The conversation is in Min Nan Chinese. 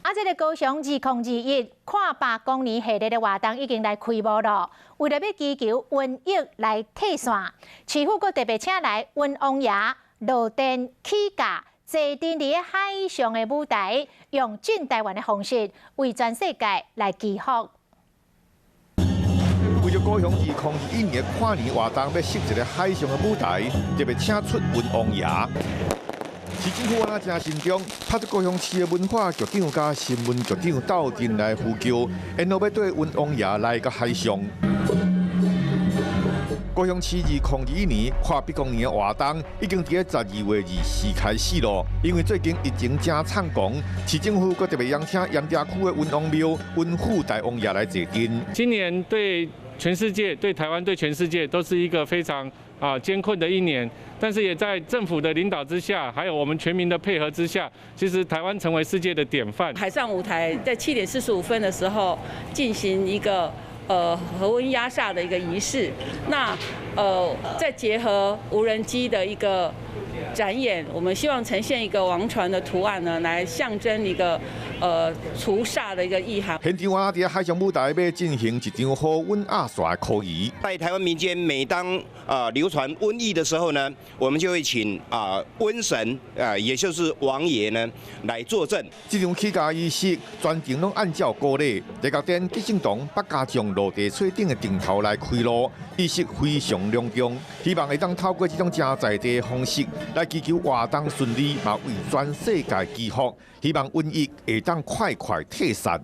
啊，這个高雄2021看百光年系列的活動已經來開幕囉。為著欲祈求瘟疫來退散，市府閣特別請來瘟王爺落殿起駕，坐鎮佇咧海上的舞台，用進台灣的方式為全世界來祈福。為著高雄2021年的跨年活動，欲設一个海上的舞台，特別請出瘟王爺。市政府啊，誠慎重，拍出高雄市的文化局長佮新聞局長鬥陣來呼叫，然後欲綴瘟王爺來到海上。高雄市2021年看百光年的活動已經佇咧12月24開始囉。因為最近疫情誠猖狂，市政府閣特別邀請鹽埕區的瘟王廟瘟父大王爺來坐鎮。今年對全世界、對台灣、對全世界都是一個非常艱困的一年，但是也在政府的領導之下，還有我們全民的配合之下，其實台灣成為世界的典範。海上舞台在7點45分的時候進行一個合瘟壓煞的一個儀式，那再結合無人機的一個展演，我們希望呈現一個王船的圖案呢，來象徵一個除煞的一個意涵。現場啊，佇海上舞台欲進行一場好瘟壓煞的科儀。在台灣民間，每當流傳瘟疫的時候呢，我們就會請瘟神啊，也就是王爺呢來坐鎮。這場起駕儀式全程攏按照古禮，地角殿吉星堂北家將落地翠頂的燈頭來開路，儀式非常隆重，希望會當透過這種誠在地的方式來祈求活動順利，嘛為全世界祈福，希望瘟疫會當快快退散。